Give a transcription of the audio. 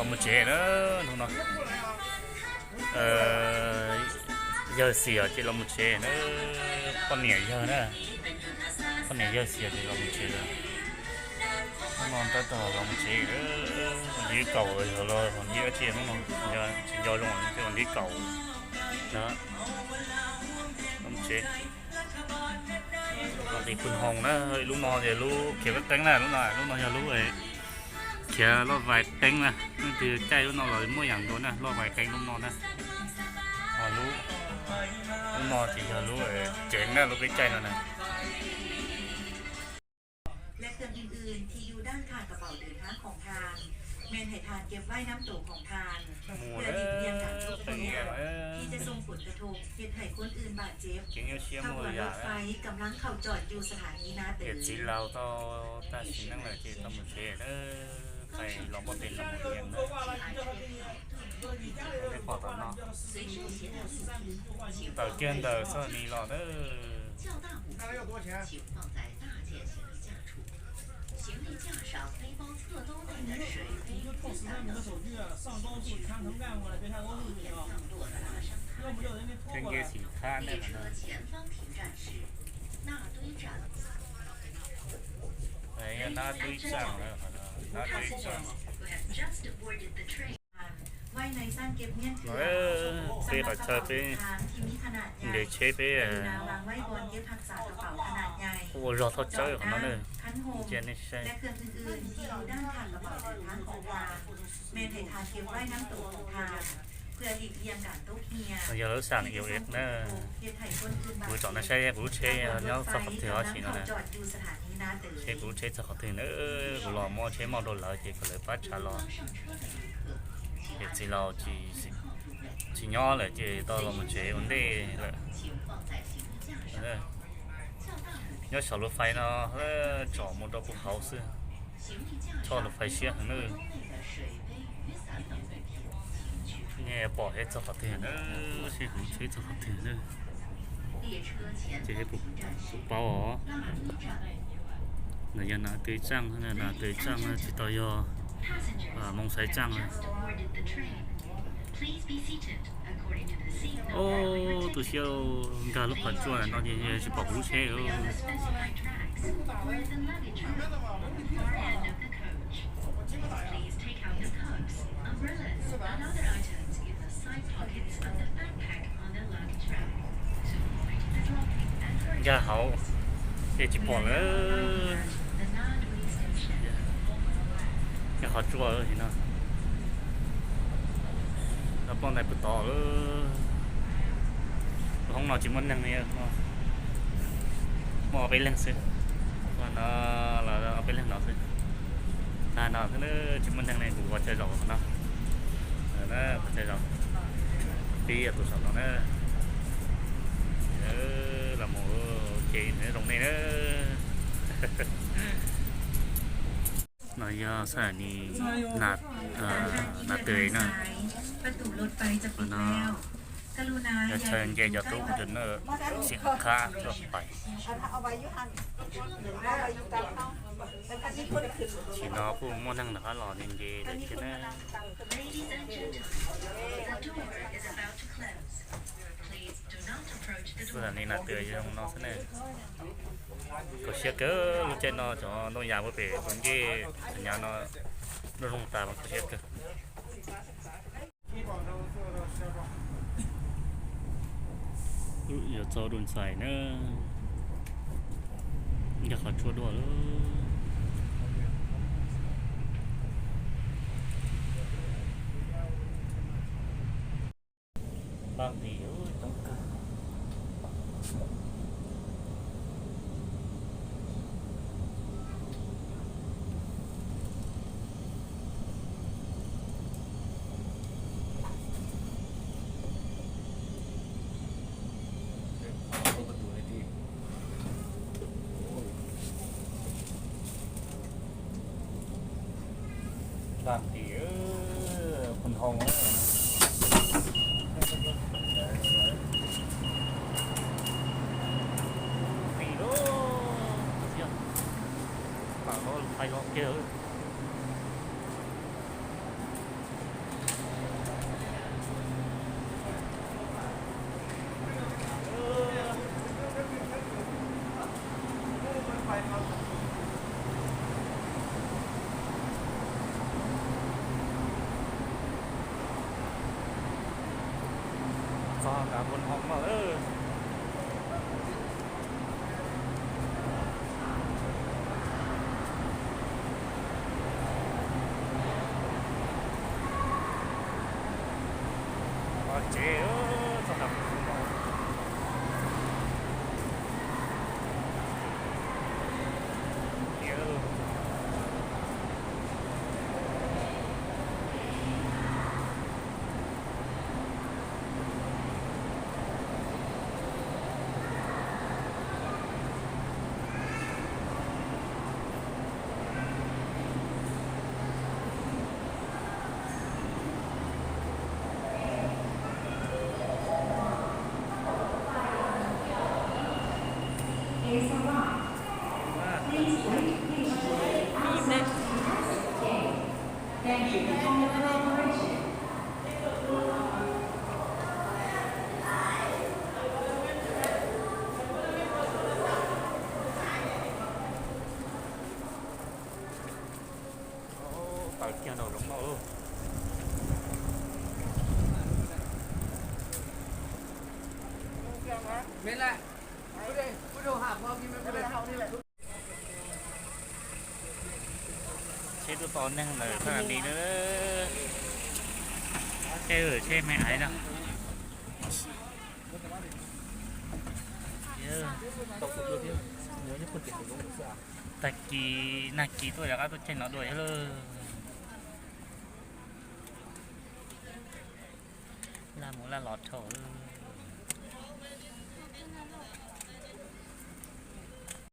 Los mus tsev na, hnub no yawg Xias ces los mus tsev na, poj niam yawg na, poj niam yawg Xias ces los mus tsev lawm. Hnub no tab tom los mus tsev, hnub tim kaum yog los hnub tim dab tsi hnub no, tsis nco zoo, hnub tim kaum na, los mus tsev. Los nqis pw hoo na, lub no ces lub khiav lub teeb na, lub no, lub no yog lub khiav loj vais teeb na, leej twg caij lub no los muaj yam nkaus na, loj vais teeb lub no na. Lub, lub no ces yog lub ceev na, lub peb caij no na. และเครื่องอื่นๆที่อยู่ด้านข้างกระเป๋าเดินทางของท่าน แม่นให้ท่านเก็บไว้นำตัวของท่าน เพื่อหลีกเลี่ยงการตกเตียงที่จะส่งผลกระทบเฮ็ดให้คนอื่นบาดเจ็บ ขบวนรถไฟกำลังเข้าจอดอยู่สถานีนาเต๋อ Txiv laus tau tag sim neej lawm ces tau mus tsev, los npauj tes los mus yees na. Peb pom tom no, tawm kiag ntawm txoj ni los na. Kheej nce xim khab ne. Nab twb tsaaj, nab twb tsaaj. Peb qhov chaw peb nres tsheb peb ua zog thauj tsawb qhov no na, cia nej saib. Yog lub xam ios ev na, kuv tsom nej saib kuv lub tsheb nyob txog qhov twg os tsis no na. Seb kuv lub tsheb txog qhov twg na, kuv los muab tsheb moj rau lawv ces kom lawv pab tsav los. Ces txiv laus tsis nyob lawm ces tau los mus tsev ua ntej lawm. Nyob saum lub fais no, tsom mus rau puag hauv xwb. Choj lub fais siab heev na. Nej pom seb txog qhov twg na, seb kuv lub tsheb txog qhov twg na. Ces puas paub os. No yog Nam Tw Tsaaj, Nam Tw Tsaaj tsis tau yog Moos Xais Tsaaj. Ob, tu siab, nkag lub qhov tsua no ces tsis pom kuv lub tsheb. Nkag hauv ces tsis pom lawm. Nkag qhov tsua no, poj ntxoog puag tod lawm. Lub hoob no tsis muaj neeg li, muaj peb leeg xwb. No los peb leeg no xwb. Tag no xwb, tsis muaj neeg li, kuv pov tseg zaum no. Pov tseg zaum, pib tus saum no na. Los mus, ok, zoo nej na. No yog xab ni, Nam Tw na. No yog chaw nce cov tub cov nyab xim khab tuaj pais. Tam sim no kuj muaj neeg rov qab los nce nce lawm thiab na. Xab ni Nam Tw zoo no xwb ne. Kho siab kawg, lub caij no cov ntoo yas puag pem tus ncej nyab no nruab zoo tas mas kho siab kawg. Yuav txog Doo Xais na, nkag qhov tsua dua lawm. Npaj nqis coob kawg. Npaj nqis, phooj hoo. Nqis lawm, pam no pais los kiag. Nram Npoo Hoo no. Tsev txog nram Tawm kiag nraum zoov no lauj. Tsheb tuaj tos neeg lawm, txoj nas li na. Tsheb, tsheb me aiv no. Tag kis nag kis tuaj rov qab tuaj caij no dua thiab lauj. Laj mus laj los dhau lawm.